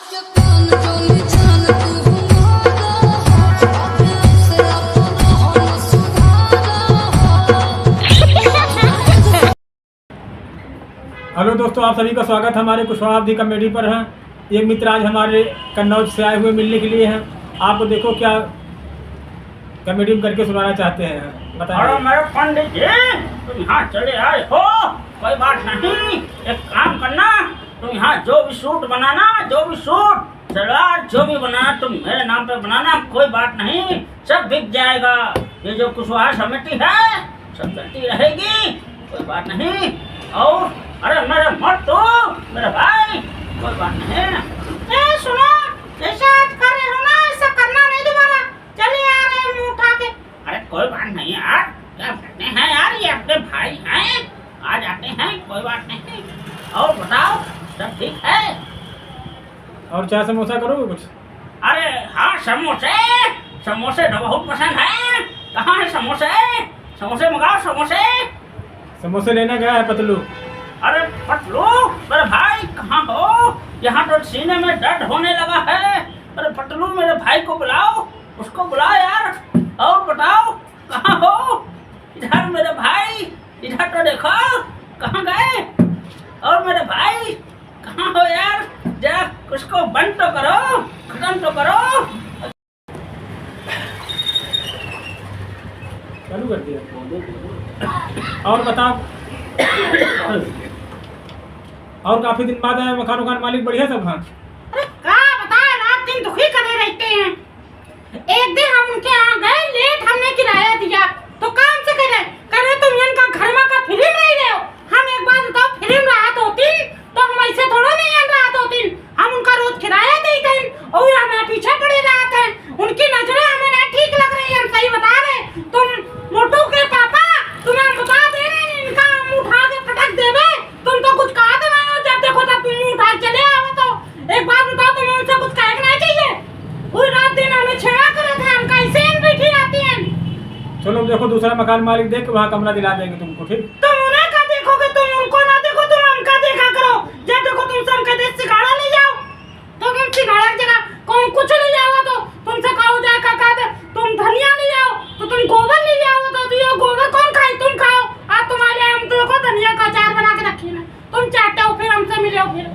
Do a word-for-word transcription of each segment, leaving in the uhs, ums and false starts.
हेलो दोस्तों, आप सभी का स्वागत है हमारे कुशवाहा अवधी कॉमेडी पर है। एक मित्र आज हमारे कन्नौज से आए हुए मिलने के लिए हैं। आपको देखो क्या कॉमेडी में करके सुनाना चाहते हैं, बताइए। अरे मेरे पंडित जी, तुम यहाँ चले आए हो, कोई बात नहीं। एक काम करना, तुम यहाँ जो भी सूट बनाना, जो भी सूट, सलवार, जो भी बनाना, तुम मेरे नाम पे बनाना, कोई बात नहीं, सब बिक जाएगा। ये जो कुशवाहा समिति है, सब चलती रहेगी, कोई बात नहीं। और अरे मेरे मत तो, मेरे भाई, कोई बात नहीं। ए, सुनो, जैसे आज कर रहे हो ना, ऐसा करना नहीं दोबारा। चलिए आ रहे हैं मुंह उठा के। अरे कोई बात नहीं यार, क्या करते हैं यार, ये अपने भाई हैं, आ जाते हैं, कोई बात नहीं। और बताओ, सब ठीक है? और चाय समोसा करोगे कुछ? अरे हाँ, समोसे, समोसे तो बहुत पसंद है। कहाँ है समोसे? समोसे मंगाओ, समोसे। समोसे लेने गया है पतलू। अरे पतलू, मेरे भाई कहाँ हो? यहाँ तो सीने में दर्द होने लगा है। अरे पतलू, मेरे भाई को बुलाओ, उसको बुलाओ यार। और बताओ, कहाँ हो? इधर मेरे भाई, इधर तो देखो, कहाँ गए? और मेरे भाई, कहाँ हो यार? जरा उसको बंद तो करो, खत्म तो करो। चालू कर दिया। और बताओ, और काफी दिन बाद आया मकान उकान मालिक, बढ़िया सब? हाँ। अरे का बताए, रात दिन दुखी करे रहते हैं। एक दिन हम उनके यहाँ गए, लेट हमने किराया दिया, तो काम से कह रहे, कह रहे, "तुम इनका घर में का फिल्म रही रहे हो?" हम एक बात बताओ, फिल्म रहत होती तो हम ऐसे थोड़ा नहीं रहत होती। हम उनका रोज किराया देते हैं और हमारे पीछे पड़े रहते हैं। उनकी नजरें हमें नहीं ठीक लग रही, हम सही बता रहे। तुम मोटू के पापा, तुम्हें हम बता दे रहे हैं, इनका हम उठा के पटक देवे। तुम तो कुछ कहा तो नहीं हो, जब देखो तब तुम उठा के चले आओ। तो एक बात बताओ, तुम्हें उनसे कुछ कहे के नहीं चाहिए? पूरी रात दिन हमें छेड़ा करत है, हम कैसे हम बैठी रहती हैं। चलो देखो, दूसरा मकान मालिक देख के वहाँ कमरा दिला देंगे तुमको, ठीक? तुम उन्हें का देखोगे, तुम उनको ना देखो, तुम हमका देखा करो। जब देखो तुम सब कहते सिंघाड़ा ले जाओ, तो तुम सिंघाड़ा की जगह कौन कुछ ले जाओ, तो तुमसे कहो जाए का, का दे, तुम धनिया ले जाओ, तो तुम गोबर ले जाओ, तो, तो ये गोबर कौन खाए, तुम खाओ। आज तुम्हारे हम तुमको धनिया का अचार बना के रखी ना, तुम चाटो, फिर हमसे मिलो, फिर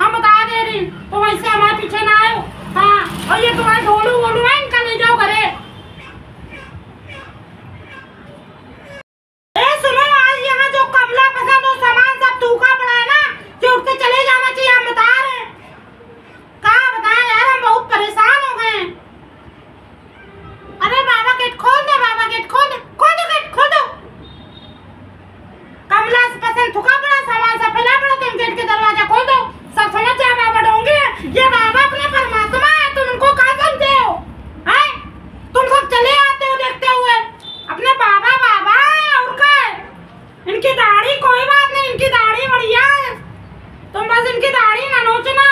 हम बता दे रही, तुम ऐसे हमारे पीछे ना आयो। हाँ, और ये तुम्हारे ढोलू वोलू है, इनका ले जाओ घरे। ए, सुनो, आज यहाँ जो कमला पसंद हो, सामान सब थूका पड़ा है ना, ये उठ के चले जाना चाहिए, हम बता रहे हैं। का बताएं यार, हम बहुत परेशान हो गए हैं। अरे बाबा, गेट खोल दे, बाबा, गेट खोल दे, खोल दो, गेट खोल दो। कमला से पसंद थूका पड़ा, सामान सब फैला पड़ा, तुम गेट के दरवाजा खोल दो, सब समझ जाए बाबा ढोंगी है। ये बाबा अपने परमात्मा है, तुम उनको का समझे हो? हैं? तुम सब चले आते हो देखते हुए। अपने बाबा, बाबा, और का है? इनकी दाढ़ी कोई बात नहीं, इनकी दाढ़ी बढ़िया है। तुम बस इनकी दाढ़ी ना नोचना,